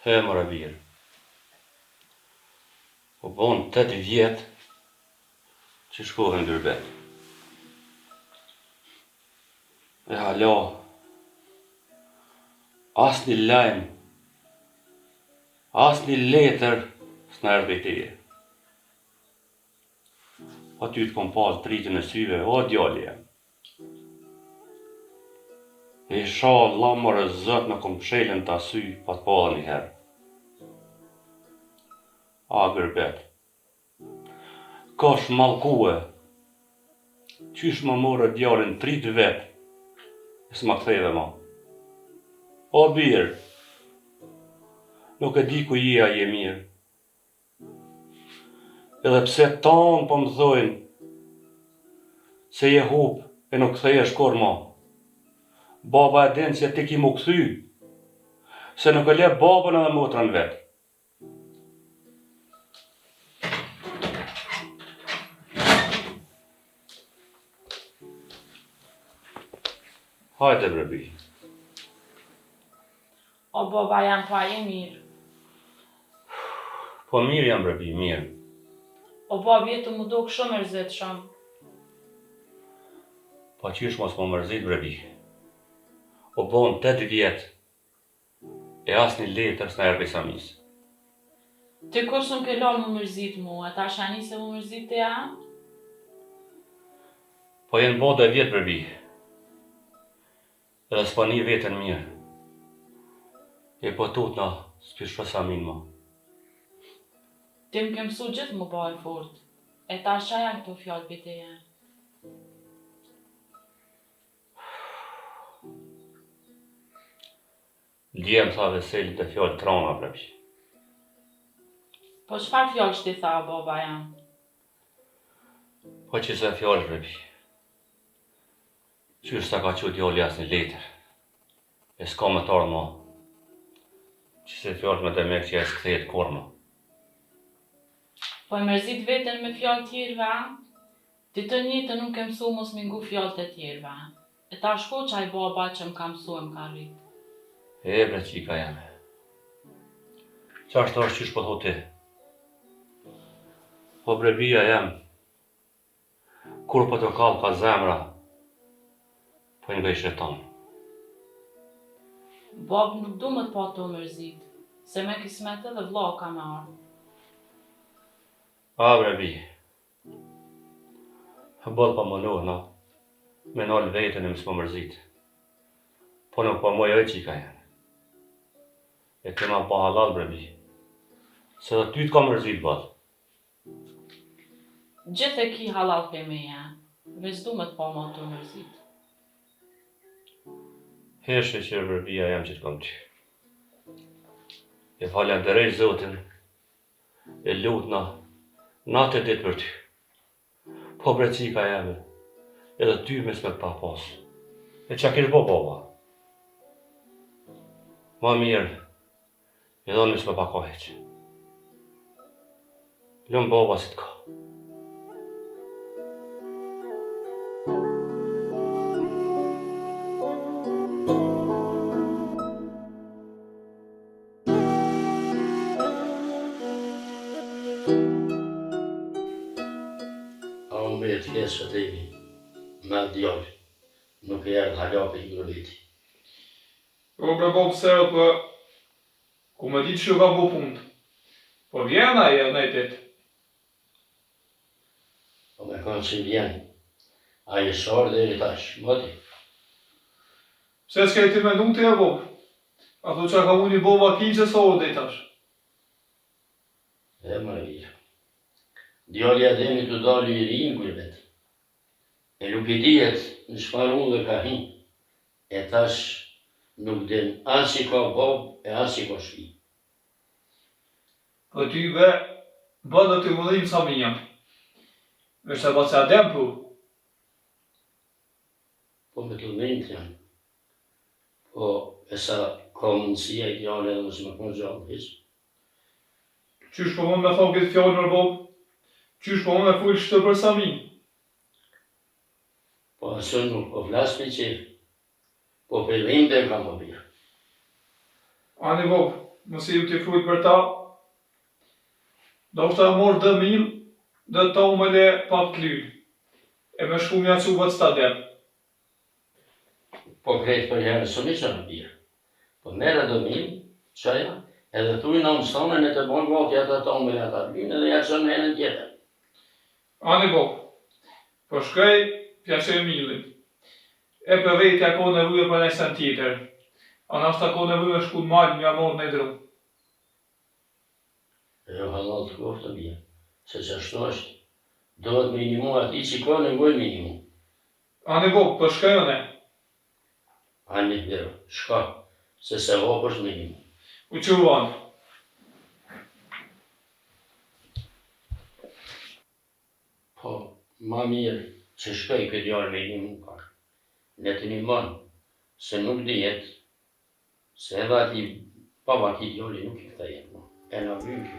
He more bir. U bon 8 vjet që shkove në gyrbet. E hala, asnjë lajm, asnjë letër s'na erdh prej teje. Po ty të kom pas dritën e syve, o djali jem. Ishalla more zot nuk më çelen kta sy pa të pa edhe një herë. A gyrbet. Kosh mallkue. Qysh ma more djalin trit vet e s'ma ktheve ma. O bir. Nuk e di ku je a je mirë. Edhe pse tanë po më thojnë se je hup e nuk kthehesh kurrë ma. Baba e din se ti ki m'u kthy, se nuk e le babën edhe motrën vet. Hajde bre bij. O baba jem po a je mirë. Po mirë jam bre bij, mirë. O babë je tu m'u dok shumë mërzitshëm. Po qysh mos m'u mërzit bre bij. U bon 8 vjet e asnjë letër s'na erdh prej Samisë. Ti kurrë s'më ke lanë m'u mërzit mu, e tash a nise m'u mërzit ti a? Po jenë bo do vjet bre bij. Edhe s'po ni veten mirë. E po tutna s'pi shoh Saminë ma. Ti më ke mësu gjithë m'u ba e fortë. E tash ça janë këto fjalë prej teje? Dje më tha Veseli do fjalë t'rana bre bij. Po çfarë fjalësh t'i tha baba jem? Po qësoj fjalësh bre bij. Qysh s'ta ka çu djali asnjë letër. E s'ka me t'ardhë ma. Qësoj fjalësh me demek që ai s'kthehet kurrë ma. Po e mërzit veten me fjalë tjerëve a? Ti tanë jetën më ke mësu mos m'i ngu fjalët e tjerëve. E tash ku qaj baba që më ka mësu e më ka rrit. E bre çika jeme. Qashtu është qysh po thu ti. Po bre bija jem. Kur po të kallka zemra, po i ngoj shejtan. Babë nuk du me të pa tu u mërzit, se me kismet edhe vllau ka me ardhë. A bre bijë, boll po munohna, me nalë veten e mos m'u mërzit. Po nuk po muj oj çika jeme. E ti ma ba hallall bre bijë, se edhe ty të kam mërzit boll. Gjithë e ki hallall prej meje, veç s'du me të pa ma tu u mërzit. He shyqyr bre bija jem që të kom ty. E falenderoj Zotin, e lutna, natë e ditë për ty. Po bre çika jeme, edhe ty mos me të pa pas. E ça kish bo baba? Ma mirë, Edhe unë s'më pa ka hiç. Lum baba si të ka. A unë me të kesh të temi, me atë djalë, nuk e erdhë hala prej gurbeti. Po bre babë se po ku me ditë qysh ka bo punët. Po vjen ai edhe naj ditë. Po me kon si vjen. Ai s'ardh deri tash, moti. Pse s'ke ti mendu ti e babë? A thu ça ka mujt me i bo vaki që s'ardh deri tash? E more bir. Djali Ademi tu dalë i ri në gurbet. E nuk i dihet në çfarë udhe ka hi. E tash nuk din as që ka babë e as që ka shpi. Po ty be boll do të më dhimt Samia. Veç se baca Adem po. Po me të dhimt jam. Po e sa ka mundësi ai djali edhe mos me kon gjallë hiq. Qysh po mund me thanë këtë fjalë mor babë? Qysh po mund me fol kështu për Saminë? Po as unë nuk po flas prej qejfi. Po prej dhimbje e kam o bir. Ani babë. Mos jemi tu fol për ta. Dashta me marrë do mill, do tomël e pak t'lynë. E me shku me ja çu bacës Adem. Po krejt përherë s'un i çon bir. Po merre do mill, çoja, edhe thuj nonës tone le të bon gati ata tomël e ata t'lynë edhe ja çon herën tjetër. Ani babë. Po shkoj p'ja çoj millin. E për veti a ka nevojë për naj sen tjetër. A nashta ka nevojë me shku n'mal me ja marrë naj dru. Jo hallall të koftë bir, se qashtu është. Duhet me i nimu atij që ka nevojë me i nimu. Ani babë, po shkoj une. Ani bir, shko, se sevap është me i nimu. U çu vonë. Po, ma mirë që shkoi ky djalë me i nimu pak. Le të nimon, se nuk dihet, Se edhe atij baba atij djali nuk i kthehet mo. E na vyn ky.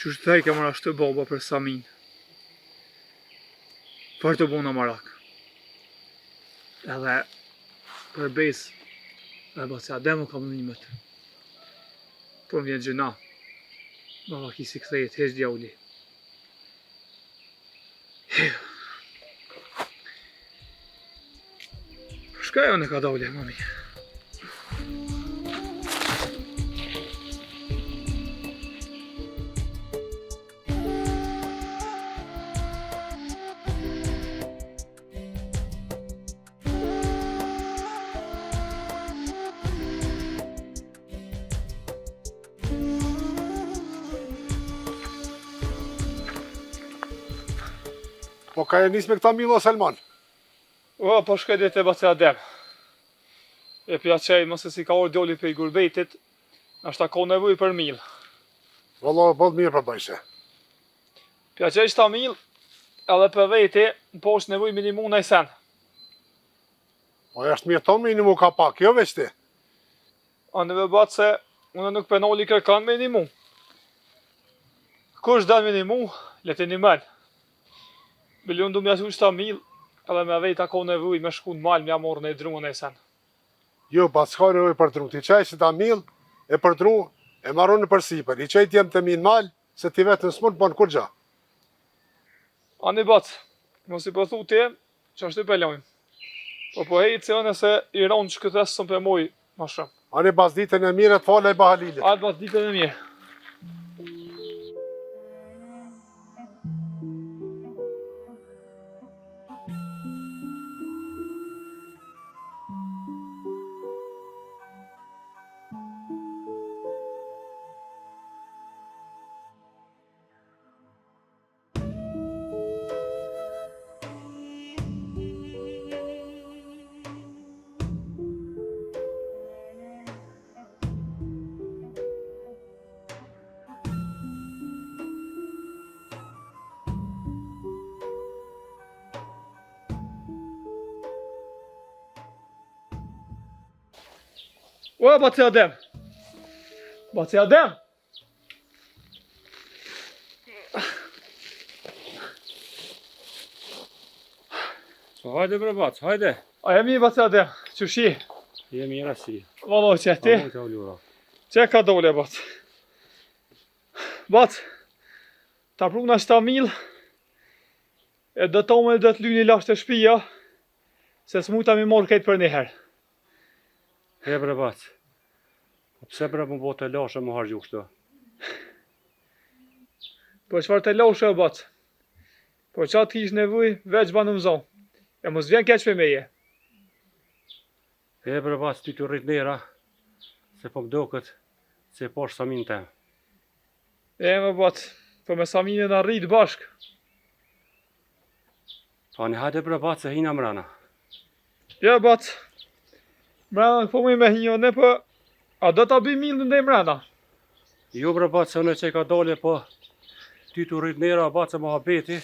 Qysh thojke more ashtu baba për Samin. Për të bona marak. Edhe për besë, edhe baci Adem u ka mënimet. Po më vjen gjynah. Baba ki s'i kthehet hiç djali. Shkoj unë ka dole, mami. Po ka je nis me këta mill o Selman? O, po shkoj deri te baci Adem. E p'ja çoj, mos se s'i ka ardhë djali prej gurbetit, nashta ka nevojë për mill. Valla, boll mirë po bëjshe. P'ja çoj qëta mill, edhe për veti, në pash nevojë me nimu naj sen. Po është mirë tonë me i nimu ka pak, jo veç ti. Ani be bac se unë nuk pe nali kërkan me nimu. Kush don me nimu, le të nimon. Bile unë du me ja çu qëta mill, edhe me vetë a ka nevojë me shku në mal me ja marrë naj dru naj sen. Jo, bac s'ka nevojë për dru, ti çoj qëta mill e për dru e marr unë përsipër, i çoj djemtë e mi në mal, se ti vetëm s'mund të bon kurgja. Ani bac, masi po thu ti, Qashtu pe lojmë. Po po hej se unë se i ronë që këtë s'un pe moj ma shumë. Ani bac ditën e mirë të falë e bahalilit. Hajt bac ditën e mirë. O, baci Adem! Baci Adem! Po hajde bre bac, hajde. A je mirë baci Adem, qysh je? Je mirë asi. Valla që ti? A mujtë Qe ka dole bac? Bac, ta pruna qëta mill, e do tomël do të lyni lashtë te shpia, se s'mujta mi marrë krejt për njëherë. E bre bac, po pse bre me bo telashe me harxhu kështu? Po çfarë telashe o bac? Po ça të kish nevojë, veç banu m'zo. E mos vjen keq prej meje. E bre bac, ty t'u rrit nera, se po m'doket se e pash Saminë tem. E mo bac, po me Saminë jena rrit bashkë. Tani hajde bre bac se hina mrena. Jo bac, mrena nuk po muj me hi unë, po a do ta bi millin dhe mrena? Jo bre bac, se unë e qaj kadale, po ty t'u rrit nera, bac e muhabeti.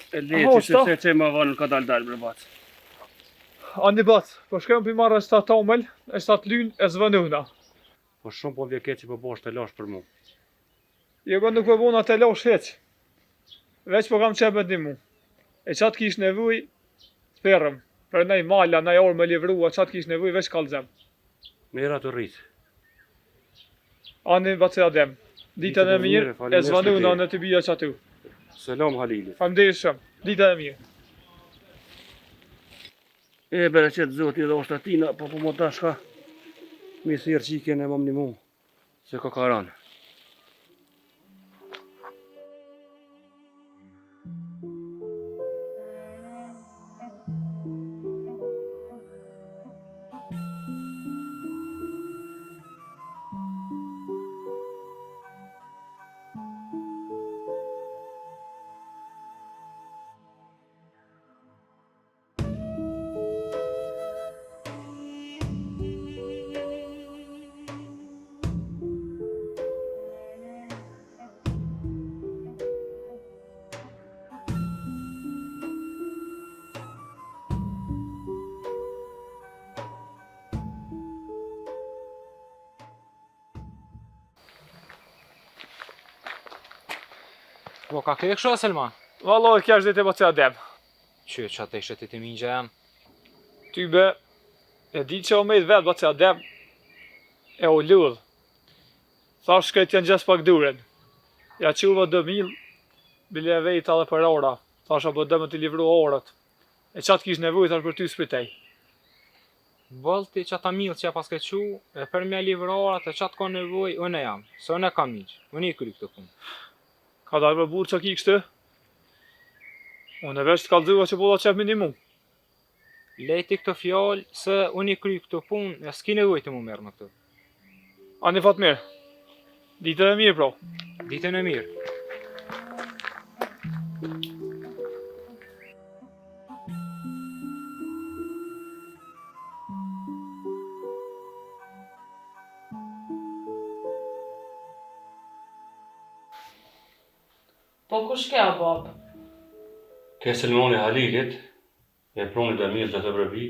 E leti, se se që më vonë ka dal dal bre bac. Ani bac, po shkojmë pi marrë qëta tomël, e qëta të lynë e s'vonohna. Po shumë po vjen keq që po bosh telash për mu. Jo po nuk po bona telash hiç. Veç po kam qef me t'nimu. E ça të kish nevojë, thirrëm. Për naj mal a naj arë me livru a ça të kish nevojë veç kallzem. Nera t'u rrit. Ani bac Adem. Ditën e mirë, e s'vonohna unë t'i bija qaty. Selam Halilit. Faleminderit shumë. Ditën e mirë. E bereqet zoti dhashtë atina, po po më dashka mi thirr çikën e më nimu, se ka karan. Po ka ke kështu Selman? Vallo, kja është dhe të bac Adem. Që që atë ishe ti të mingja jam? Ty be, e di që o mejt vetë bac Adem, e o lodh. Thash shkoj t'ja ngjes pak durën. Ja çova do mill, bile e vejta edhe për ara. Thash a po do me t'i livru arat. E ça të kish nevojë, thash për ty s'pritej. Boll ti qata mill që ja paske çu, e për me livru arat e ça të ka nevojë, unë jam, se unë kam mingj, unë i kry këto punë. Kadal bre burrë ça ki kështu? Unë veç të kallzova që po qef me nimu. Lej ti këto fjalë se unë i kry këto punë e s'ki nevojë ti mu merr me këto. Ani Fatmir. Ditën e mirë pra. Ditën e mirë. Po kush ke o babë? Ke Selmani Halilit, e pruni do mill të të bre bi,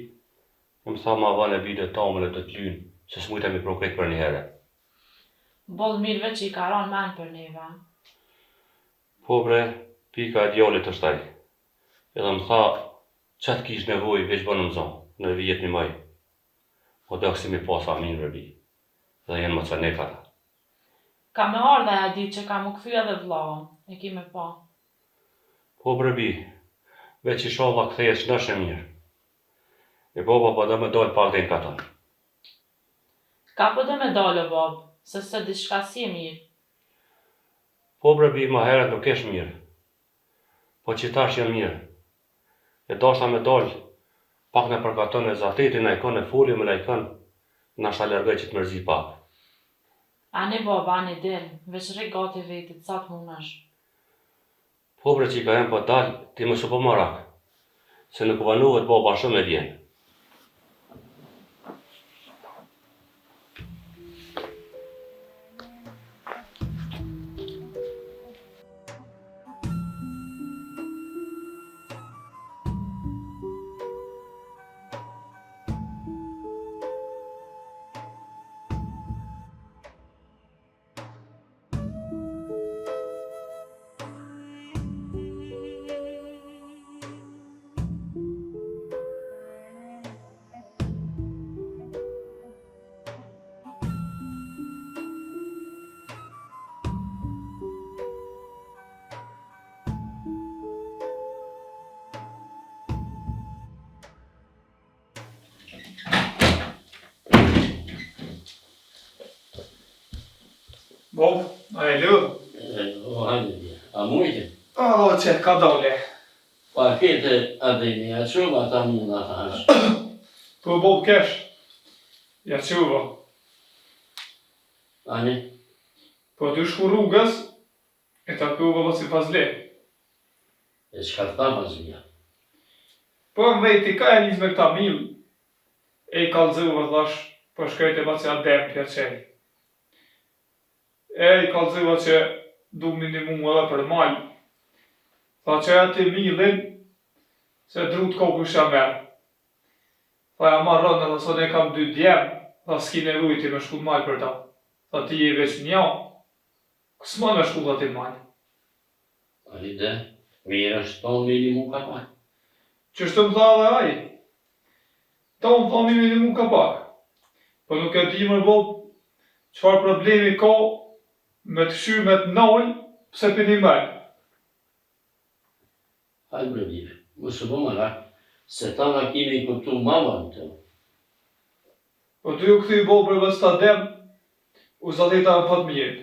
e më tha ma vonë e bi do tamël e do të lynë, se s'mujta mi pru krejt për njëherë. Boll mirë veç që i ka ra n'men për neve. Po bre, pika e djalit është ai. Edhe më tha, ça të kish nevojë veç bënu m'zo, në vjet nimoj. Po do si mi pas amin bre bi. Dhe janë mocanek ata. Ka me ardh aja ditë që ka mu kthy edhe vllau, e ki me pa. Po bre bi, veç ishalla kthehet shnosh e mirë. E baba po do me dalë pak deri n'katon. Ka po do me dalë o babë, se sot diçka s'je mirë. Po bre bi ma herët nuk ish mirë. Po qitash jam mirë. E dashta me dal pak nëpër katon e zateti najkon e foli me najkon nashta largoj qit mërzi pak. Ani baba ani dil, veç rri gati vetit sa të munësh. Po bre çika jem po dal ti mos u bo marak se nuk vonohet baba shumë e vjen. Bab, a je lodhë? O, hajde bir, a mujte? O, qe, kadale. Po a ke te Ademi, ja çove ata mill ata hash? Po bab kesh, ja çova. Ani? Po tu shku rrugës, e takova bacin Fazli. E çka të tha Fazlia? Po më veti ka e nis me këta mill, e i kallxova thash, po shkoj te baci Adem p'ja çoj. E i kallxova që du me nimu edhe për mal. Tha çoja ti millin, se drut ka kush ja merr. Tha ja marr unë, tha se unë kam dy djem, tha s'ki nevojë ti me shku n'mal për ta. Tha ti je veç nja, s'mon me shku tha ti n'mal. Ani de, mirë është tonë me i nimu ka pak. Qështu më tha edhe ai. Tonë tha me i nimu ka pak. Po nuk e di mor bab, çfarë problemi ka me të kqyr me të nal pse p'i nimon. Hajt bre bir, mos u bo marak, se tana ki me i kuptu ma vonë këto. Po tu u kthy bab prej bacit Adem, u zatheta me Fatmirin.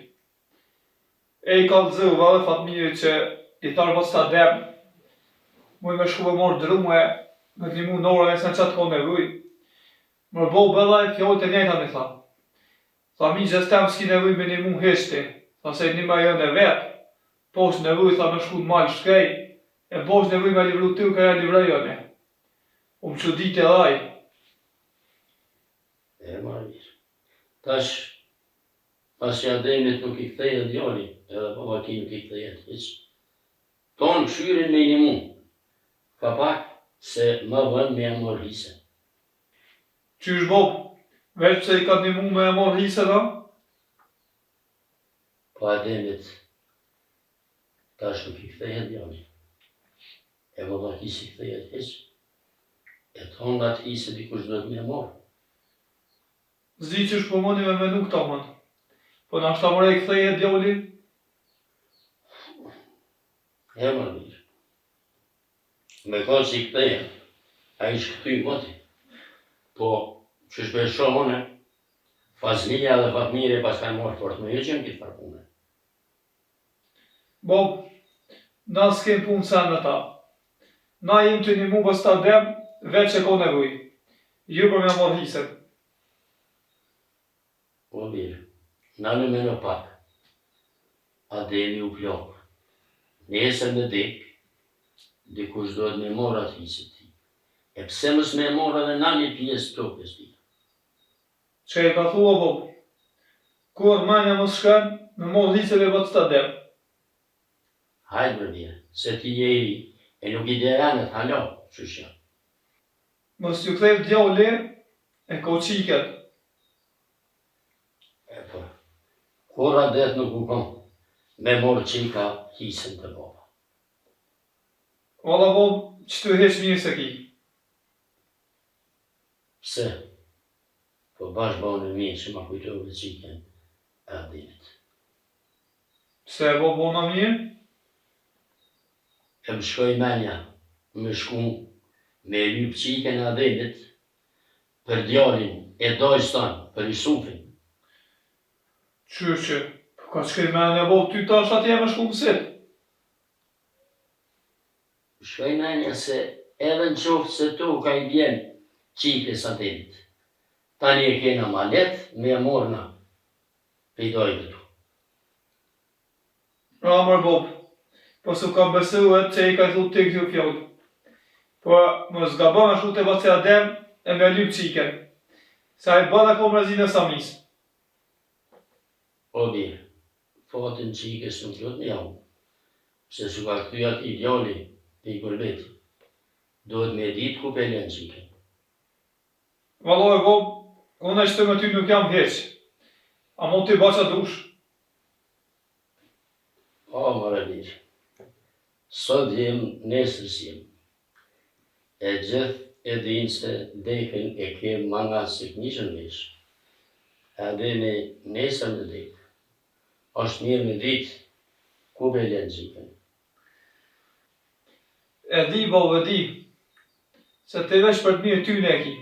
E i kallxova edhe Fatmirit që i thash bacit Adem, muj me shku me marr dru e me të nimu n'arë nëse n'qat ka nevojë. Mor babë edhe ai fjalët e njëjta m'i tha. Tha mixhës tem s'ki nevojë me nimu hiç ti, tha se i nimoj unë vet, pash nevojë tha me shku n'mal shkoj, e pash nevojë me livru tokë ja livroj unë. U më çudit edhe ai. E more mirë. Tash Pasi Ademit nuk i kthehet djali, edhe babaki nuk i kthehet hiç. Tonë kshyrin me i nimu. Ka pak se ma vonë me ja marrë hisen. Qysh babë, veç pse i ka nimu me ja marrë hisen a? Po Ademit tash nuk i kthehet djali. E babaki s'i kthehet hiç. E tonë atë hise dikush duhet me e marrë. S'di qysh po muni me menu këto mon. Po nashta more i kthehet djali? E more mirë. Me kon që i kthehet, ai ish kthy moti. Po, qysh po e shoh une, Fazlia dhe Fatmiri paskan marrë fort me ju që në këtë farë pune. Babë, na s'kem punë sen me ta. Na jem tu nimu bacit Adem veç që ka nevojë. Jo për me ja marrë hisen. O bir, nalu meno pak. Ademi u plak. Nesër me dek, dikush duhet me marrë atë hise të tij. E pse mos me e marrë edhe na një pjesë të tokës tij? Çka i ka thua babë? Kurrë menja mos shkon me marrë hise prej bacit Adem. Hajt bre bir, se ti je i ri e nuk i di renet hala qysh janë. Mos t'ju ktheftë djali e ka çikën. E po, kurrë adet nuk u kon me marrë çika hisen te baba. Valla babë qëtu hiç mirë s'e ki. Pse? Po bash bone mirë që ma kujtove çikën e Ademit. Pse babë bona mirë? E më shkoi menja me shku me e lyp çikën e Ademit për djalin e dajës tan, për Isufin. Qysh? Po ka t'shkoi menja babë ty tash atje me shku mësit? Më shkoi menja se edhe në qoftë se toka i bjen çikës Ademit, tani e kena ma lehtë me e marrë na prej dajve tu. A mor babë, po s'u kam besue që i ka thu ti këto fjalë. Po mos gabo me shku te baci Adem e me lyp çikën, se ai boll e ka mërzinë e Samisë. O bir, fatin çikës nuk duhet me ja hup, pse s'u ka kthy atij djali pej gurbeti. Duhet me ditë ku pe len çikën. Vallahi babë, unë qëtu me ty nuk jam hiq. Amo ti ba ça dush. O more bir, sot jem, nesër s'jem. E gjithë e dinë se dekën e kem ma ngat se këmishën n'vesh. E Ademi nesër me dekë. Osht mirë me ditë ku pe len çikën. E di babë e di, se ti veç për të mirë tyne e ki.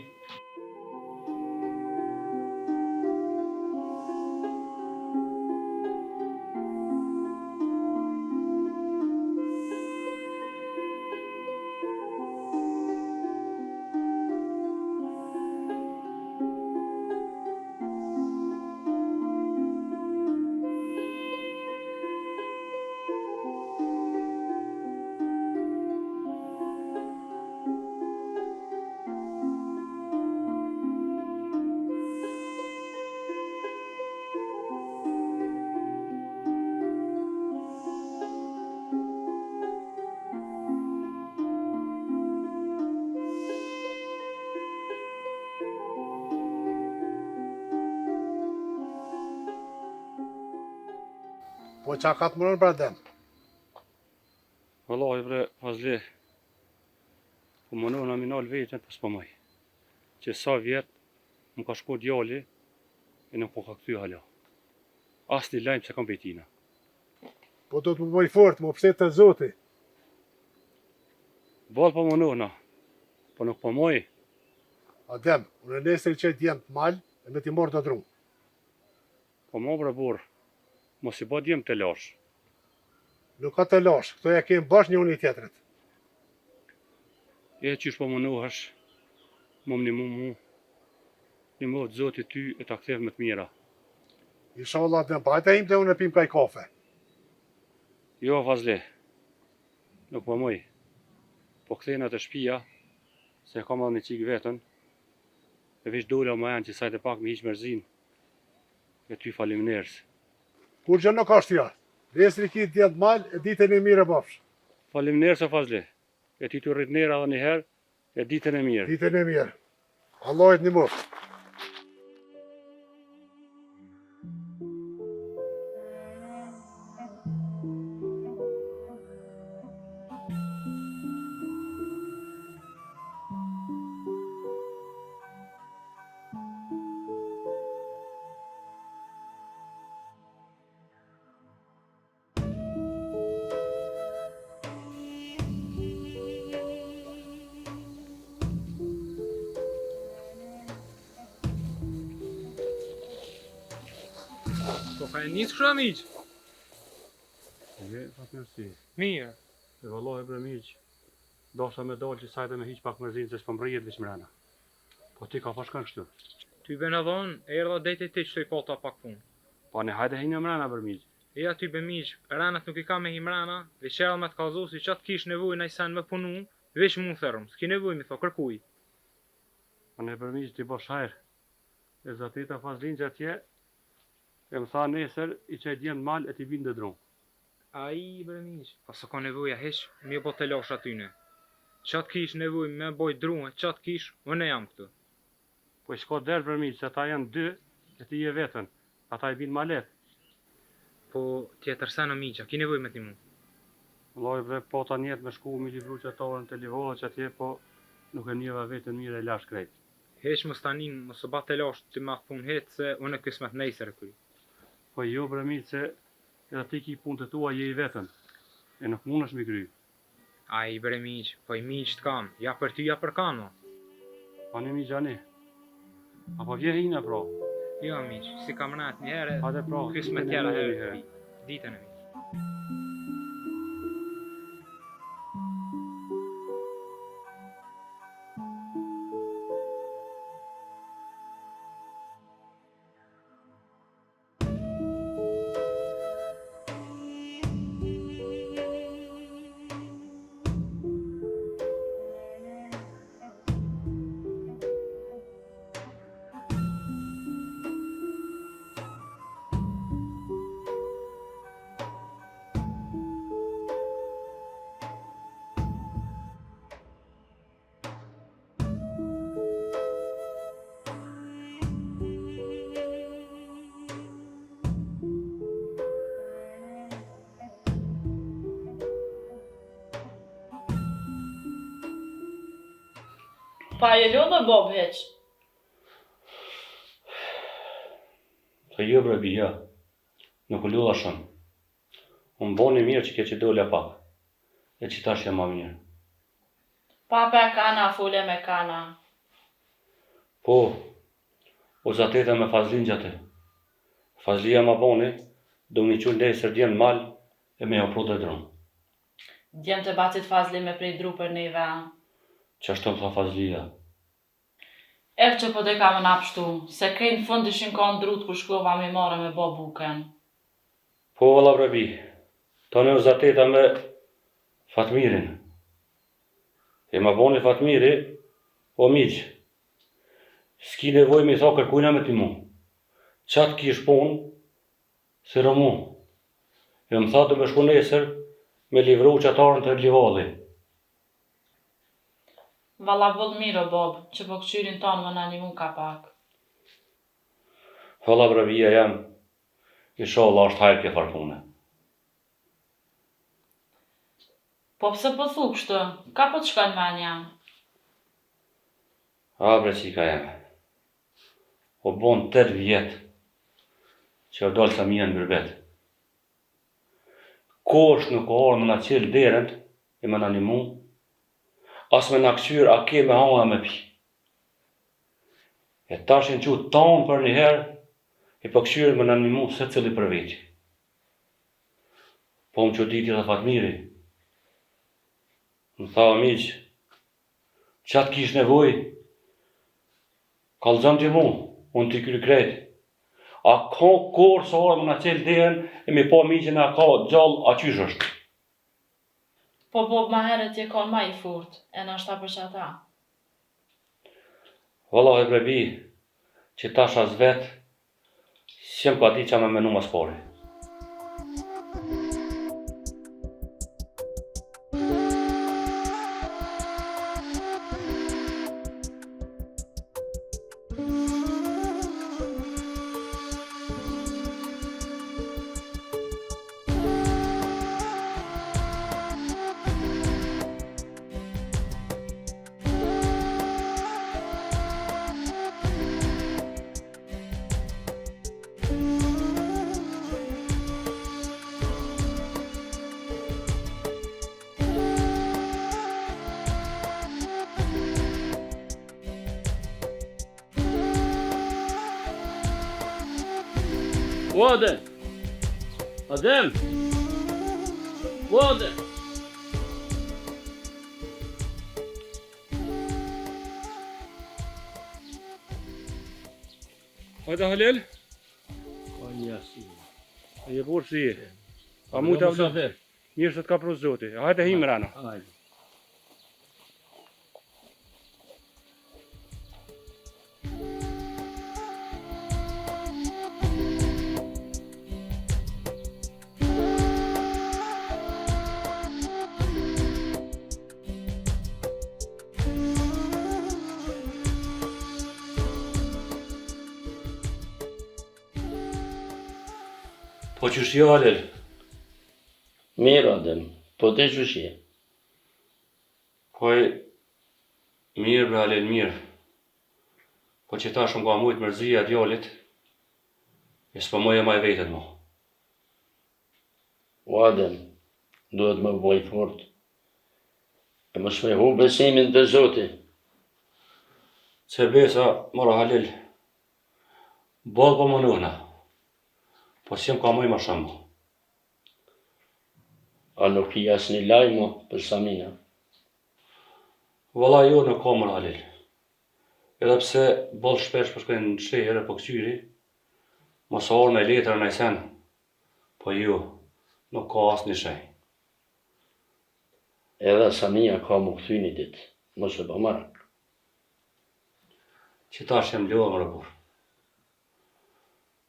Po ça ka të mërën bre Adem? Vallahi bre Fazli, po munohna me nal veten, po s'po muj. Qe sa vjet më ka shku djali e nuk m'u ka kthy hala. Asnjë lajm s'e kam prej tina. Po do të m'u bo i fort, m'u pshtet te Zoti. Boll po munohna, po nuk po muj. Adem, unë nesër i çoj djemtë n'mal e me t'i marrë do dru. Po mo bre burrë, mos i bo djemtë telash. Nuk ka telash, këto ja kemë bash njoni tjetrit. E qysh po munohesh, me m'nimu mu, t'nimoftë Zoti ty e ta ktheftë me të mira. Ishalla Adem, pa hajde him te unë e pim kaj kafe. Jo Fazli, nuk po muj. Po kthehna te shpia, se e kam edhe një çikë vetën, e veç dola ma janë që sajtë pak me hiq mërzinë. E ty faleminers. Kurgjë nuk është ja. Nesër i ki djemtë n'mal e ditën e mirë e bofsh. Faleminers o Fazli. E ty t'u rrit nera edhe një herë e ditën e mirë. Ditën e mirë. Allahu të nimoftë. Po ka e nisë kështu mixhë? Je, fatmirësi. Mirë. E vallahi bre mixhë, dashta me dalë që sajtë me hiq pak mërzinë se s'po m'rrihet veç mrena. Po ti ka po shkon kështu? Ty be në dhonë, erdha dej te ti që i pata pak punë. Po ne hajde hina mrena bre mixhë. Eja ty be mixhë, renat nuk i kam me hi mrena, veç erdha me të kallzu si ça t'kish nevojë naj sen me punu, veç mu thërrëm, s'ki nevojë mi tho kërkuj. Po ne bre mixhë ti bosh hajr. E zateta Fazlin që atje, e më tha nesër i çoj djemt n'mal e t'i bin do dru. Ai bre mixhë, po s'ka nevoja hiq me bo telash atyne. Ça t'kish nevojë me boj dru e ça t'kish, unë jam këtu. Po s'ka dert bre mixhë se ata janë dy e ti je vetën, ata i bin ma lehtë. Po tjetër sen o mixhë, a ki nevojë me t'nimu? Vallahi bre pata nijet me shku mi livru qato arën te livadhi qatje po nuk e ndjeva veten mirë e lash krejt. Hiq mos tani mos u ba telash ti me atë punë hiq se unë kismet nesër e kryj. Po jo bre mixhë se Edhe ti ki punët e tua je i vetëm e nuk mundesh mi kry. Ai bre mixhë, po i mixhë të kam, ja për ty ja për kan mo. Ani mixhë ani. A po vje hina pra? Jo mixhë, si kam rajt një herë, Hajde pra, kismet tjera herë. Ditën e mirë. Pa je lodhë babë hiq. Po jo bre bija, nuk u lodha shumë. Më boni mirë që ke që dola pak. E që tash jam ma mirë. Pa pe kana, fole me kana. Po, u zateta me Fazlin gjatë. Fazlia ma boni, do m'i çu nesër djemt n'mal e me jau pru do dru. Djemt e bacit Fazli me prej dru për neve, a? Qashtu më tha Fazlia. Eh që po deka me na pshtu, se krejt në fund ishin kon drut kur shkova me i marrë me bo buken. Po valla bre bi, tani u zateta me Fatmirin. E ma boni Fatmiri, o mixhë, s'ki nevojë me i tha kërkujna me t'nimu. Ça t'kish punë, thirrëm mu. E më tha do me shku nesër me livru qatë arën te livadhi. Valla boll mirë o babë, që po kqyrin tanë me na nimu ka pak. Valla bre bija jem, ishalla është hajr kjo far pune. Po pse po thu kështu? Ka po të shkon menja? A bre çika jeme. U bon 8 vjet që o dalë Samija në gurbet. Kush nuk ka ardhë me na çelë derën e me na nimu, as me na kqyrë a ke me hangër a me pi. E tash janë çu tanë për një herë e po kqyrin me na nimu secili për veti. Po më çuditi edhe Fatmiri. Më tha o mixhë, ça të kish nevojë? Kallxom ti mu, unë t'i kryj krejt. A ko kurrë s'o ardhë me na çelë derën e me pa mixhën a ka gjallë a qysh është. Po po ma herët je kon ma i fort, e nashta për qata. Vallahi bre bijë, që tash as vet S'jam ka dit ça me menu ma s'pari. O Adem! Adem! O Adem! Hajde Halil? Ka një si. A je burë si je? A mu të avdo? Mirë se të ka pru zoti. Hajde him mrena. Hajde. Po qysh je Halil? Mirë, Adem, po ti qysh je? Po mirë bre Halil, mirë. Po që tash më ka mujtë mërzia e djalit, e s'po muj e maj veten mo. O Adem, duhet me u bo i fort. E mos me hup besimin te Zoti. Se besa, more Halil, boll po munohna, po s'jam ka muj ma shumë mo. A nuk ki asnjë lajm mo për Samina? Valla jo nuk ka more Halil. Edhe pse boll shpesh po shkoj në sheher e po kqyri, mos ka ardhë naj letër a naj sen, po jo, nuk ka asnjë shenjë. Edhe Samia ka m'u kthy një ditë, mos u bo marak. Që tash jam lodhë more burrë.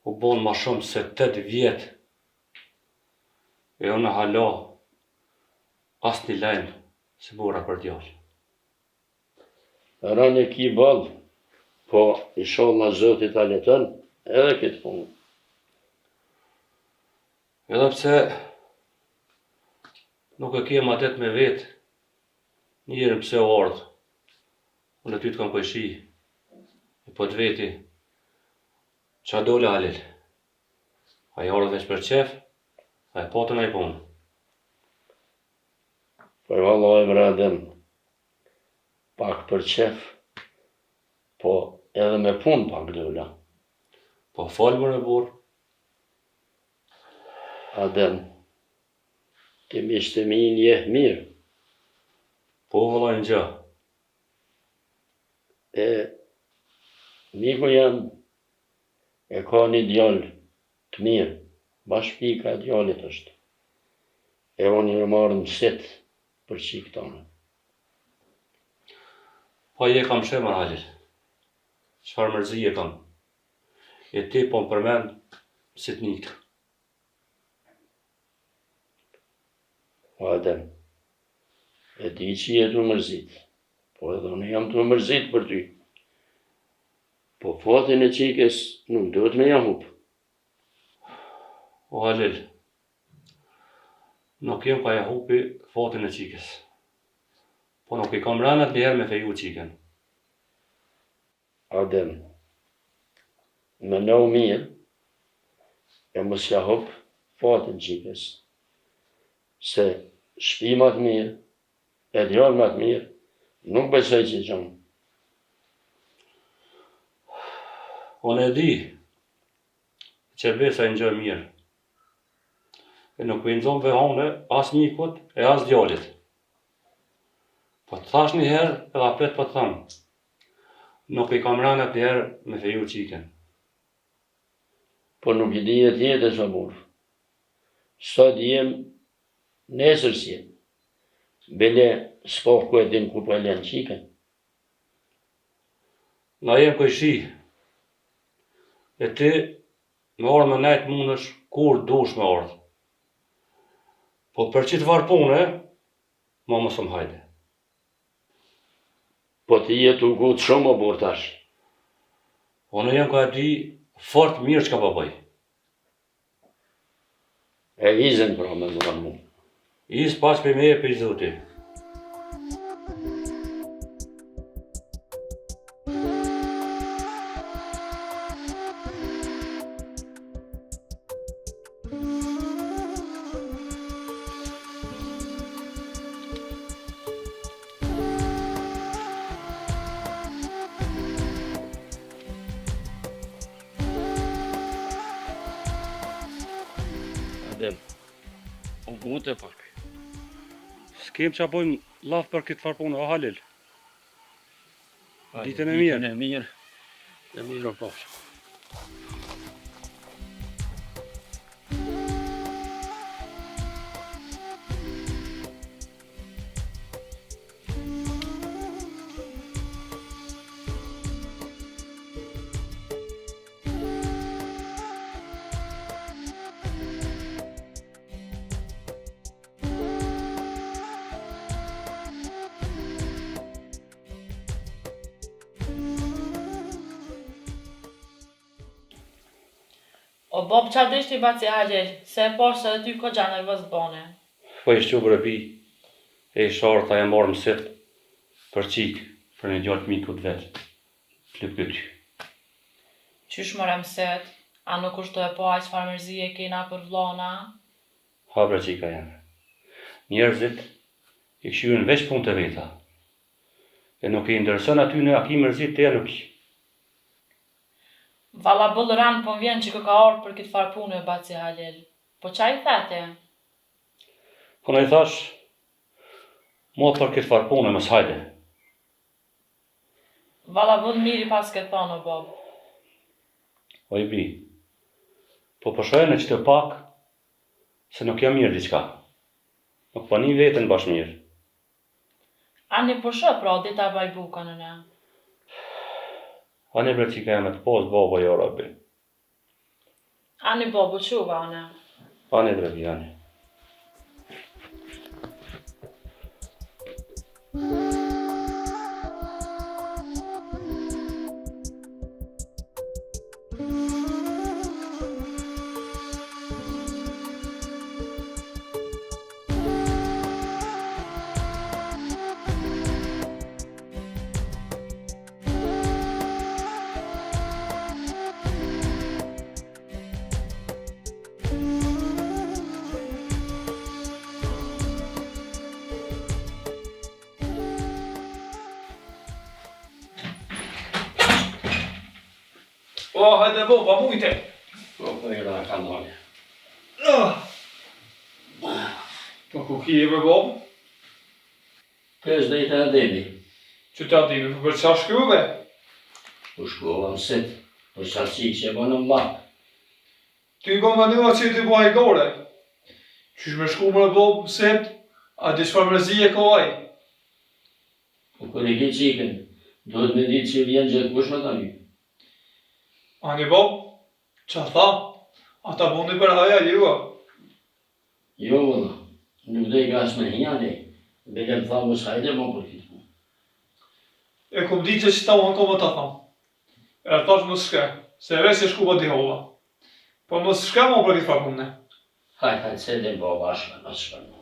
U bon ma shumë se 8 vjet e unë hala asnjë lajm s'e mora për djalë. Rënë e ki boll, po ishalla Zoti ta leton edhe këtë punë. Edhe pse nuk e kem adet me vet njerin pse o ardhë, unë ty të kam kojshi, e po të veti, ça dole Halil? A je ardhë veç për qef, a e pate naj punë? Për vallahi bre Adem, pak për qef, po edhe me punë pak dola. Po fol more burrë. Adem, ti miqtë e mi i njeh mirë. Po vëlla një gjë. E, miku jem e ka një djalë të mirë, bash pika e djalit është. E unë jam ardhë në sit për çikë tane. Po je kam sheh more Halil. Çfarë mërzie kam. E ti po më përmend sitnikë. O Adem, e di që je tu mërzit, po edhe unë jam tu mërzit për ty. Po fatin e çikës nuk duhet me ja hup. O Halil. Nuk jam ka ja hupi fatin e çikës. Po nuk i kam rënët njëherë me feju çikën. Adem, menohu mirë e mos ja hup fatin çikës, se shpi ma të mirë e djalë ma të mirë nuk besoj që gjon. Unë e di që Besa i nxë mirë. E nuk po i nxon behane as mikut e as djalit. Po të thash një herë edhe apet po të them. Nuk i kam rënët një herë me feju çikën. Po nuk i dihet jetës o burrë. Sot jem, nesër s'jem. Bile s'po ku e din ku po e len çikën. Na jem kojshi. E ti me ardhë me nejt mundesh kur dush me ardhë. Po për qitë farë pune, ma mos më hajde. Po ti je tu ngut shumë o burrë tash. Unë jam ka e di fort mirë çka po bëj. E izën pra me më dhanë mu. Izë pas për me e për Zoti. Adem, u ngute pak. S'kem ça bojmë llaf për këtë farë punë, o Halil. Ditën e mirë. Ditën e mirë. E mirë o pafshim. O bab ça deshti baci Halil, se e pash se edhe ty koxha nervoz të bane. Po ish çu bre bij, e ish ardhë ta jam marrë mësit për çikë, për një djalë të mikut vet, të lyp ty. Qysh more mësit, a nuk është tu e pa ai çfarë mërzie kena për vllanë a? Ha bre çika jeme. Njerëzit i kqyrin veç punët e veta. E nuk i intereson atyne a ki mërzi ti a nuk ki. Valla boll rand po m'vjen që ka ardhë për këtë farë pune baci Halil. Po ça i the ti? Unë i thash, mo për këtë farë pune mos hajde. Valla boll mirë i paske thonë o bab. Oj bi, po pushoje qetu pak, se nuk jam mirë diçka. Nuk po ni veten bash mirë. Ani pusho pra, di ta baj bukën unë. Ani bre çika jeme të pastë baba ja Rabbi. Ani babë u çova unë. Ani bre bi ani. O, hajde bo, pa mujte. Po, po, i ra ka nalë. Ah. Po, ku ki e për babë? Kesh dhe i te Ademi. Që te Ademi, po për ça shkove? Po shkova në sit, për qatë çikë që e bënë në llap. Ty kom menua që ti bo hajgare. Qysh me shku more babë në sit, a di çfarë mërzie ka ai? Po kur e ke çikën, duhet me ditë që vjen gjithkush me ta lypë. Ani babë, ça tha? A ta boni për hajë a jo? Jo vëlla, nuk dojka as me hi andej, bile më tha mos hajde mo për këtë punë. E kom ditë që qëta unë kom me ta thanë. E thash mos shke, se veç e shkuva dihova. Po mos shke mo për këtë farë pune. Hajt, hajt, se din baba ashtë me në shpërnu.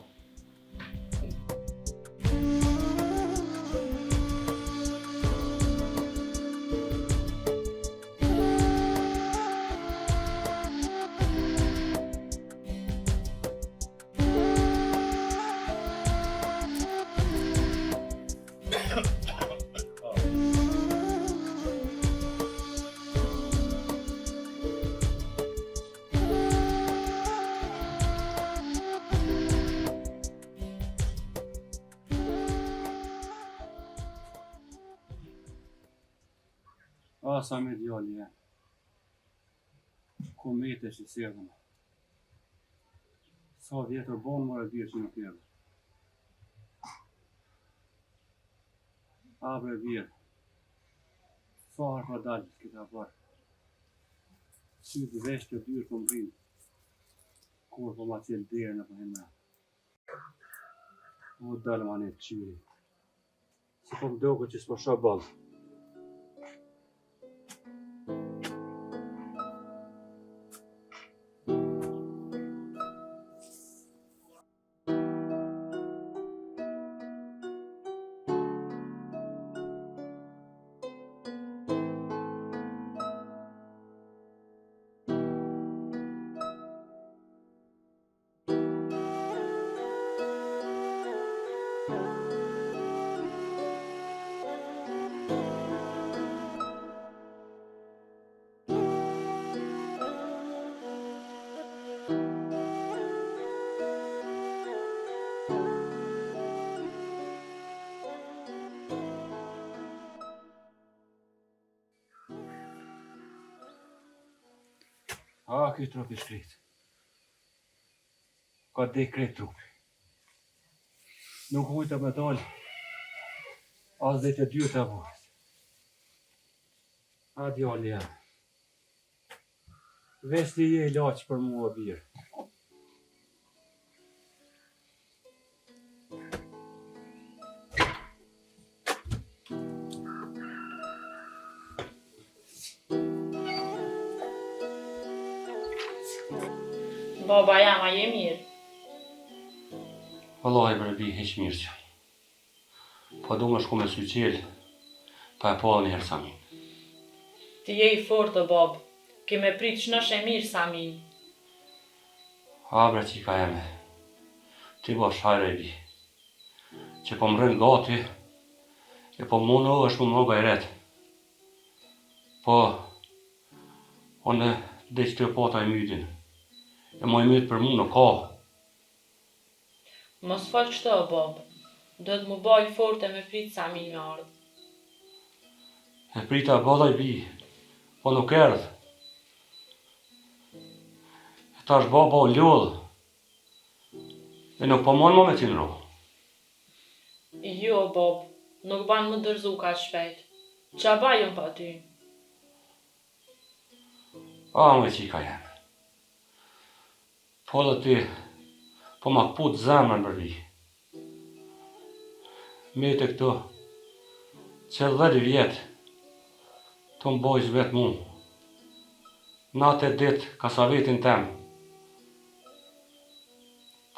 A, Sami djali jem. Ku mete që s'erdhe? Sa vjet u bon more bir që nuk erdhe. A bre bir. Sa herë po dalë këta bërë. Sytë veç te dyert po m'rrinë. Kur po ma çel derën e po hin mrena. O dalë ma një të qyri. Se po më doket që s'po shoh boll. A, ky trup i shkret. Ka dek krejt trupi. Nuk mujta me dalë. As deri te dyert e oborrit. A djali jem. Veç ti je ilaç për mua bir. Baba jam, a je mirë? Vallahi bre bi, hiq mirë s'jam. Po du me shku me sy qelë, pa e pa edhe njëherë Samin. Ti je i fortë o babë, ke me prit shnosh e mirë Samin. A bre qika jeme, ti bash hajr oj bi, që po më rrin gati, e po munohesh me m'dhon gajret. Po, unë deri qëtu e pata ymydin, e mo ymyd për mu nuk ka. Mos fol kështu o babë. Duhet mu ba i fortë e me prit Samin me ardhë. E prita boll oj bi, po nuk erdh. E tash baba u lodh. E nuk po mund mo me qëndru. Jo o babë, nuk ban mu dorëzu kaq shpejt. Ça baj unë pa ty? Ah, moj qika jeme. Po dhe ti, po ma kput zemrën bre bi. Mete këtu, që dhetë vjet, tu më bo hyzmet mu. Natë e ditë, kasavetin tem.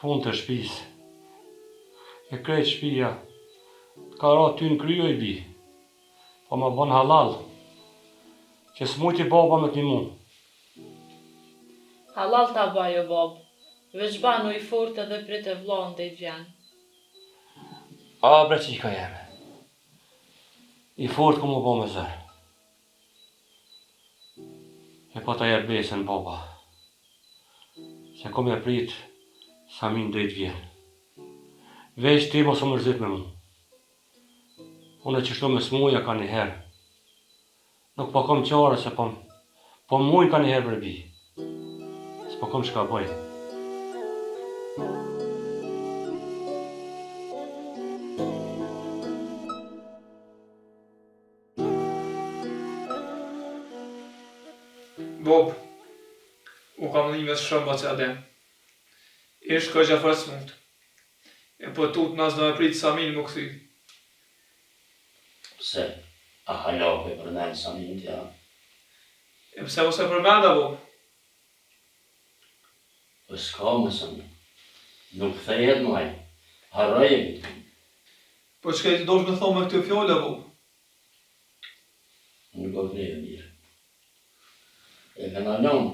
Punë të shpis. E krejt shpia, të ka ra ty në kry oj bi. Po ma bon hallall, që s'mujti baba me t'nimu. Hallall ta baj o babë, veç banu i fortë edhe prite vllanë dej t'vjen. A bre qika jeme. I fortë kom mu bo me zor. E po ta jep besën baba. Se kom me prit Samin dej t'vjen. Veç ti mos u mërzit me mu. Unë qështu me smuja kaniherë. Nuk po kom qare se po po mujn kaniherë bre bi. S'po kom çka boj. Bob, u kam dhimet shumë baca Adem. Ish kogja fort smut. E po tutna s'do me prit Samin mu kthy. Pse, a hala po e përmend Samin ti a? E pse mos e përmenda bab? Po s'ka më Sami. Nuk kthehet më ai. Harroje këtë. Po çka je tu dashtë me thonë me këto fjalë apo? Nuk o kthye mirë. E kena lënë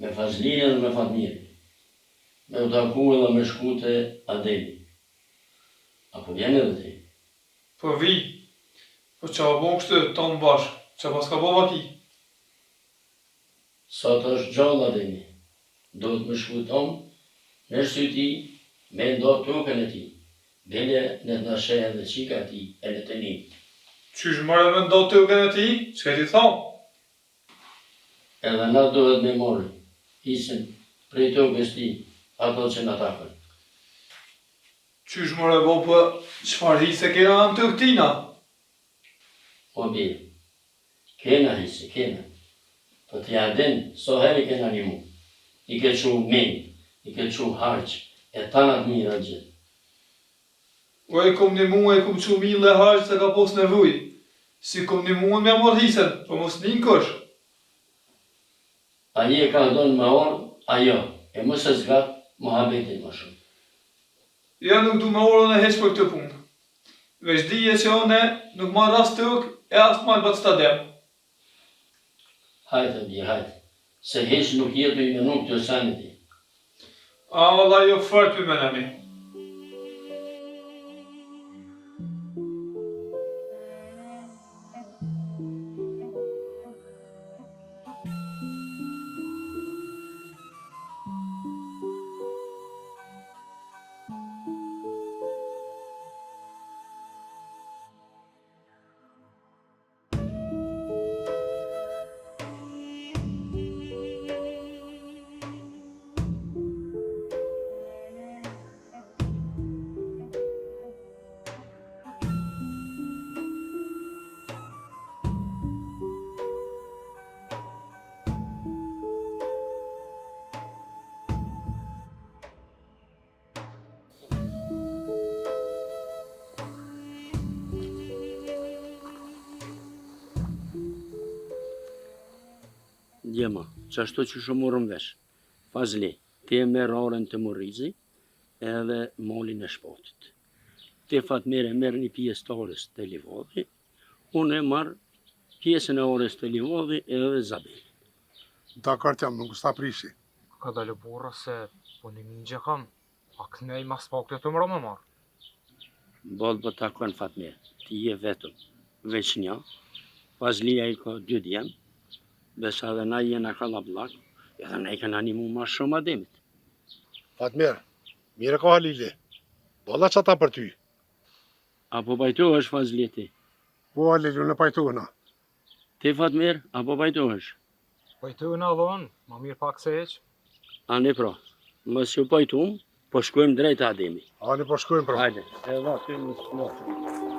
me Fazlin edhe me Fatmirin. Me u taku edhe me shku te Ademi. A po vjen edhe ti? Po vij. Po ça u bo kështu tanë bashkë, ça paska bo vaki? Sa të është gjallë Ademi, duhet me shku tonë në sy tij me nda tokën e tij, bile le të na sheh edhe çika e tij e le të nin. Qysh more me nda tokën e tij, çka je tu thanë? Edhe na duhet me marrë hisen prej tokës tij ato që na takon. Qysh more bo po çfarë hise kena na në tokë tina? O bir, kena hise, kena. Po ti a din sa herë i kena nimu. I ke çu mill, i ke çu harq, e tana të mirat gjithë. O i kom nimu e i kom çu mill e harq se ka pos nevojë. S'i kom nimu unë me ja marrë hisen, po mos nin kush. A je kah don me ardh, a jo, e mos e zgat muhabetin ma shumë. Jo nuk du me ardh unë hiq për këtë punë. Veç dije që une nuk marr as tokë e as mal bacit Adem. Hajt o bir hajt, se hiq nuk je tu i menu këto sene ti. A valla jo fort pi menoni. Djema, qashtu qysh u morëm vesh. Fazli, ti e merr arën te Murrizi edhe malin e Shpatit. Ti Fatmir e merr një pjesë të arës te Livadhi, unë e marr pjesën e arës te Livadhi edhe Zabelin. Dakord jam, nuk s'ta prishi. Kadalë burra se po një mingje kam, a kënej mas pak të të mro me marrë. Boll po takon Fatmir, ti je vetëm, veç një, Fazlia i ka dy djem, besa edhe na jena kallabllak, edhe na i kena nimu ma shumë Ademit. Fatmir, mirë e ka Halili, boll qata për ty. A po pajtohesh Fazli ti? Po Halil, unë pajtohna. Ti Fatmir, a po pajtohesh? Pajtohna edhe unë, ma mirë pak se hiç. Ani pra, masi u pajtum, po shkojmë drejt te Ademi. Ani po shkojmë pra. Hajde, edhe aty më së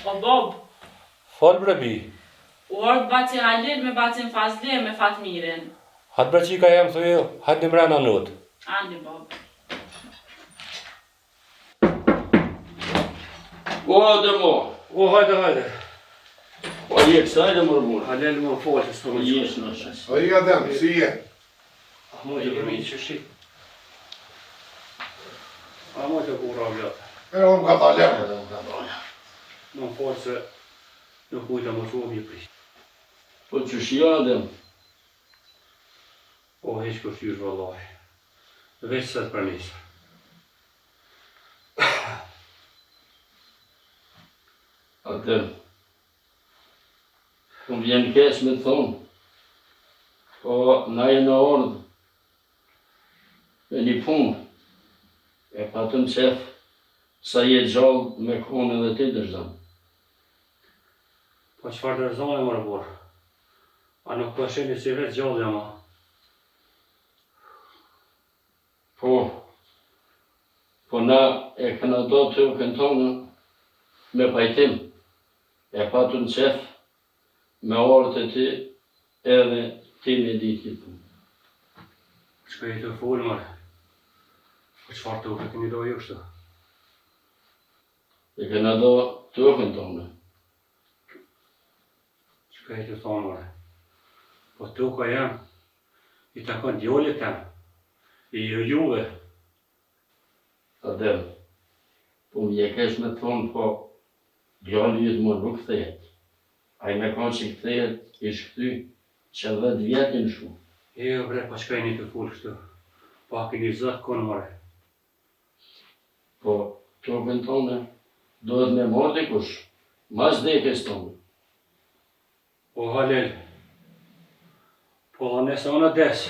O bob. Fol bre bi. U ardh baci Halil me bacin Fazli e me Fatmirin. Hajt bre çika jem thuju, hajtni mrena n'odë. Ani bob. O Ademo. O hajde hajde. O je kësaj dhe mërë burë. Halil më fol se s'po më Jesh në shës. O i Adem, si je? A mo të përmi që shi. A mo të burra vllatë. E unë ka dalë. Edhe unë ka dalë. Më fol se nuk mujta më shumë mi prish. Po qysh je Adem? O hiç kërqysh vëllai. Veç se të përnisë. Adem. Po më vjen keq me të thonë. Po na jena ardhë. Me një punë, e patëm qef, sa je gjallë me konë edhe ti dorëzan. Po çfarë dorëzane more burrë? A nuk po e shihni që veç gjallë jam a? Po, po na e kena da tokën tonë me pajtim, e patëm qef me ardhë te ti edhe ti me ditë një punë. Çka je tu folë more? Po çfarë toke keni da ju kështu? E kena da tokën tonë. Çka je tu thonë more? Po toka jem, i takon djalit tem, e jo juve. Adem, po më vjen keq me të thonë po djali yt mo nuk kthehet. Ai me kanë që kthehet, ish kthy që dhet vjet jan shku. Jo bre po çka jeni tu fol kështu, po a keni zot kon more. Po tokën tonë duhet me marrë dikush, mas vdekjes tonë. O Halil, po dhe nëse unë des,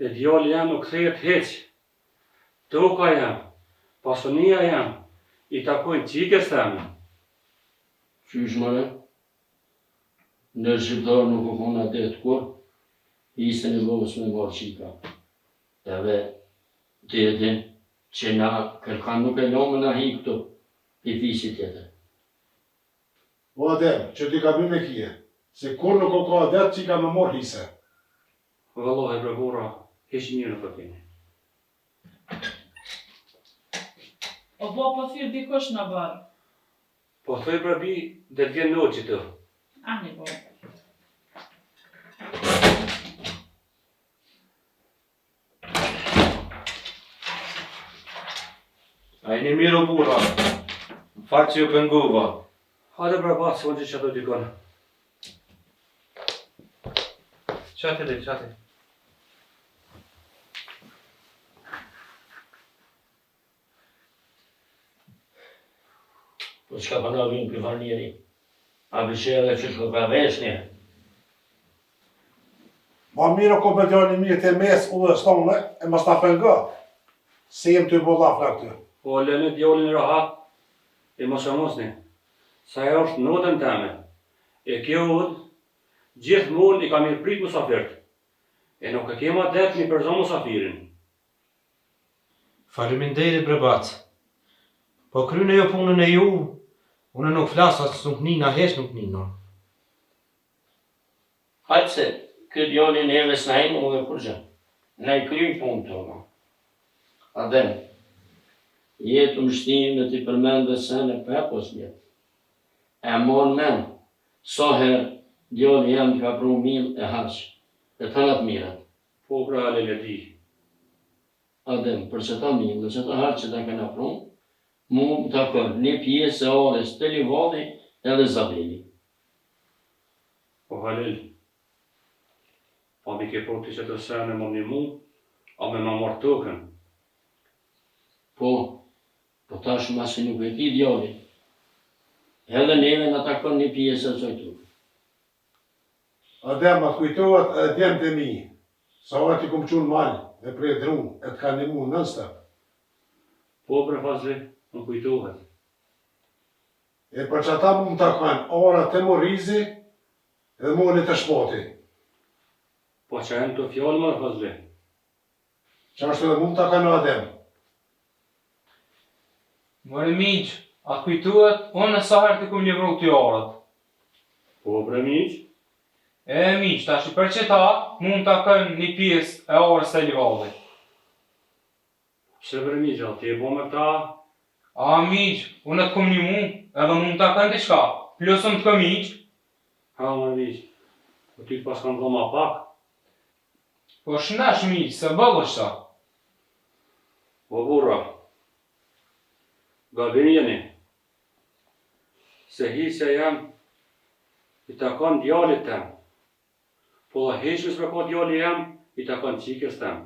E djali jem nuk kthehet hiç. Toka jem, pasunia jem, i takojnë çikës teme. Qysh more? Ndër shqiptarë nuk u kon adet kurrë hisen e babës me marrë çika. Edhe ti e din që na kërkan nuk e lomë me na hi këtu pi fisi tjetër. O Adem, që ti gabim e kije, se kurrë nuk u ka adet çika me marrë hise. Vallahi bre burra, hiç mirë nuk e keni. O bo po thirr dikush në oborr. Po thuj bre bi, dhe të vjen notë qitu. Ani bo. A jeni mirë o burra? Më fal që ju pengova. Hajde bre bacë, se unë që qato dikon. Qati dhe, qati. Po çka po na vyn ky far njeri? A bishe edhe qysh po ka vesh një? Ma mirë o ko djali mirë të mes udhës tonë e mos na pengo. Se jem tu bo llaf na këtu. Po lëne djalin rahat e mos e mosni. Se ajo është n'odën teme. E kjo odë gjithmonë i ka mirëprit musafirt. E nuk e kem adet mi përzo musafirin. Faleminderit bre bac. Po kryne ju punën e ju, unë nuk flas as nuk nina hiç nuk nina. Hajt se ky djali neve s'na hin n'udhë kurgjë. Na i kryjm punët tona. Adem, je tu m'shti me t'i përmend do sene pa e pas njet. E mon men, sa herë djali jem t'ka pru mill e harq, e tana t'mirat. Po bre Halil e di. Adem, për qeta mill dhe qeta harq që ta kena pru, mu më takon një pjesë e arës te Livadhi edhe Zabeli. Po Halil, pa m'i ke pru ti qeto sene me m'nimu, a me ma marrë tokën? Po, po tash masi nuk e ki djalin, edhe neve na takon një pjesë e asaj toke. Adem, a të kujtohet edhe djemtë e mi, sa herë t'i kom çu në mal me pre dru e të kanë nimu non stop. Po bre Fazli, më kujtohet. E për qata mu më takon ara te Murrizi dhe mali te Shpati. Po ça janë këto fjalë more Fazli? Qashtu edhe mu më takon o Adem. More mixhë, a të kujtohet, unë sa herë t'i kum livru ty arët? Po bre mixhë? E mixhë, tashi për qeta, mu më takon një pjesë e arës së Livadhit. Pse bre mixhë, a ti e bo me këta? A mixhë, unë të kum nimu, edhe mu më takon diçka, plus unë të kom mixhë. Ha more mixhë, po ty të paskam dhonë ma pak. Po shnash mixhë, se boll është. O burra, gabim jeni, se hisja jem i takon djalit tem, po dhe hiç mos me ka djali jem i takon çikës tem.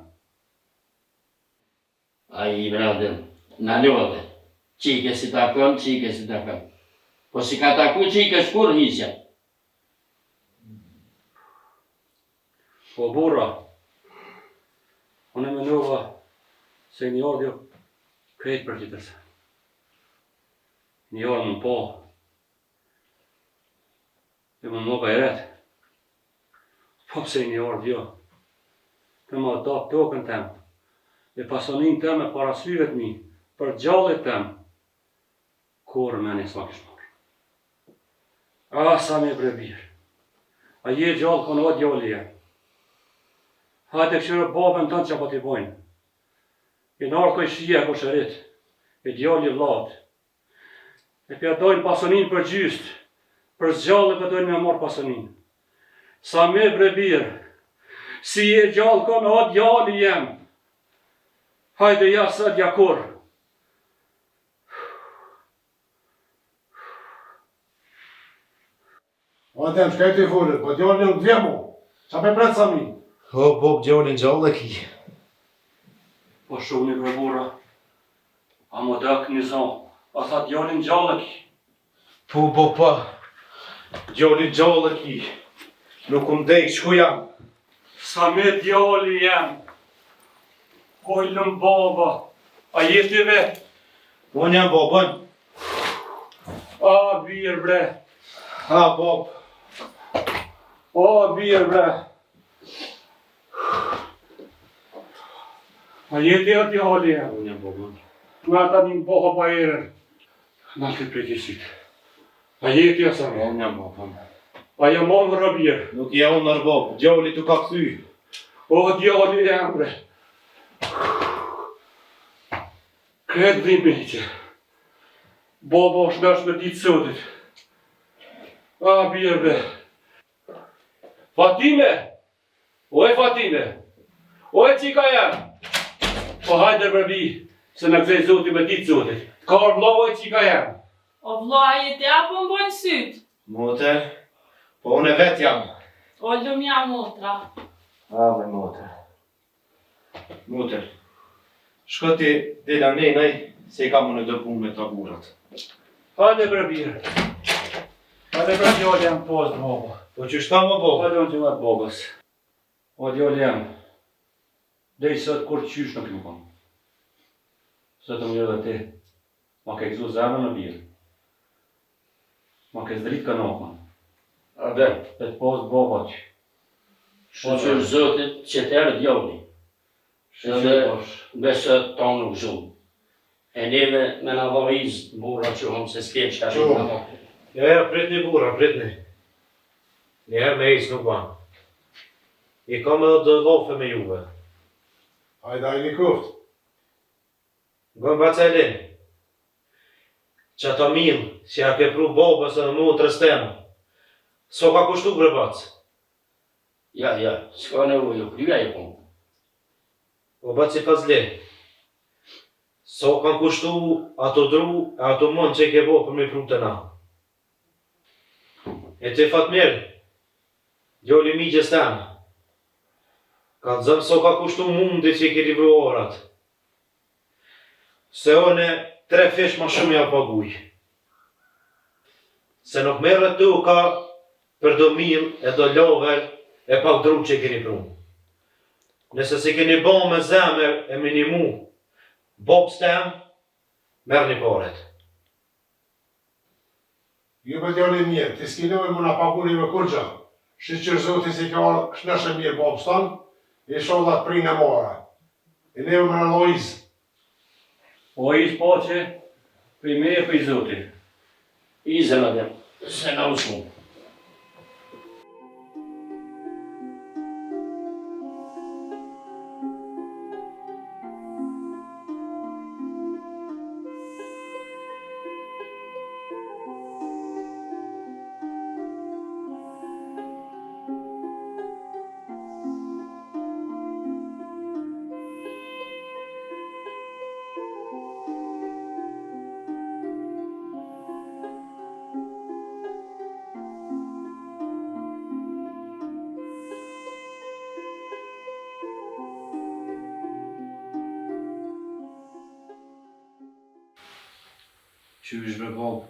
Ai bre Adem, na lodhe, çikës i takon, çikës i takon. Po s'i ka taku çikës kurrë hisja. Po burra. Unë e menova se jeni ardhë jo krejt për tjetër sen. Jeni ardhë me m'pa. E me m'dhanë gajret. Po pse jeni ardhë jo? Për me da tokën tem. E pasoninë teme para syve të mi. Për gjallit tem. Kurrë menja s'ma kish marrë. Ah, Sami bre bir. A je gjallë kon o djali jem. Hajde kqyre babën tënd ça po t'i bojnë. Janë ardhë kojshia e kushërit, e djali i vllaut. E p'ja dojnë pasoninë për gjystë, për s'gjalli po dojnë me marrë pasoninë. Sami bre bir, si je gjallë kon o djali jem. Hajde ja sot ja kurrë. O Adem, çka je tu folë, po djalin nuk vjen mo. Qa pe pret Sami? O bab djalin gjallë e ki. Po shuni bre burra. A më dak një zo, a tha djalin gjallë e ki. Po po po. Djalin gjallë e ki. Nuk um dek, qëku jam? Sami djali jem. O i lum baba. A je ti vetë? Unë jam babën. A bir bre. A bab. O bir bre. A je ti o djali jem? Unë jam babën. Nga ta një boha pa erën. Na të prekisit. A je ti o Sami? Unë jam babën. A jam ëndërr o bir? Nuk je ëndërr bab, djali t'u ka kthy. O djali jem bre. Krejt dhimbje hiqe. Baba është ndash me ditë sotit. A bir bre. Fatime! Oj Fatime! Oj çika jem! Po hajde bre bi, se na kthej Zoti me ditë sotit. Ka ardhë vllau oj çika jem. O vlla, a je ti apo më bojnë sytë? Motër, po unë vetë jam. O lumja motra. A, me motër. Motër, shko ti del anej, se i kam unë do punë me ta burrat. Hajde bre bir. Hajde bre djali jem post baba. Po qysh tha më baba? Hajde unë që vetë babës. O djali jem, deri sot kurrqysh nuk jam kon. Sot më dhe ti, ma ke gëzu zemrën o bir. Ma ke zdrit konakun. Adem. E të pastë baba ty. Shyqyr Zotit që të erdh djali. Edhe besë tonë nuk gjumë. E neve me na dha izë burra që hom se s'kem çka bëjmë na mo. Jo, jo, pritni burra, pritni. Një herë me ecë nuk ban. I kam edhe do llafe me juve. Hajde, hajni koftë. Ngon baca Elin. Qato mill që ja ke pru babës edhe motrës teme. Sa ka kushtu bre bacë? Ja, ja, s'ka nevojë, u kry ajo punë. O baci Fazli, sa kanë kushtu ato dru e ato mund që i ke bo për me i pru te na? E ti Fatmir, djali i mixhës tem, kallzom sa ka kushtu mundi që i ke livru arat? Se une trefish ma shumë jau paguj. Se nuk merret toka për do mill e do lover e pak dru që i keni pru. Nëse s'i keni bo me zemër e me nimu babës tem, merrni paret. Jo be djali i mirë, ti s'ki nevojë me na pagu neve kurgja. Shyqyr Zotit se i ke ardhë shnosh e mirë babës tonë, ishalla të prin e mara. E neve me na dha izë. O izë paçi, prej meje e prej Zotit. Izën Adem, se na u çu. Qysh bre babë,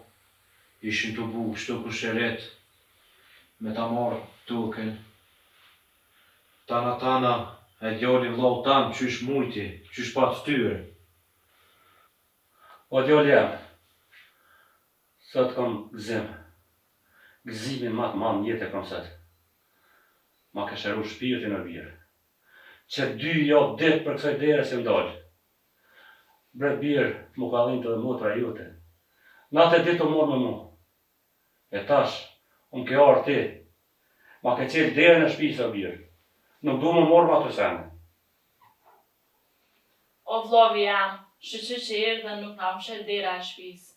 ishin tu bu kështu kushërit, me ta marrë tokën. Tana tana. E djali vllau tam qysh mujti, qysh pat ftyrë. O djali jem, sot kam gëzim. Gëzimin ma të madh në jetë e kam sot. Ma ke shëru shpirtin o bir. Qe dy javë ditë prej kësaj dere s'jam dalë. Bre bir, m'u ka dhimt edhe motra jote. Natë e ditë u morr me mu. E tash, um ke ardhë ti. Ma ke çelë derën e shpisë o bir. Nuk du m'u morr me ato sene. O vllavi jem, shyqyr që erdhe nuk na u mshel dera e shpisë.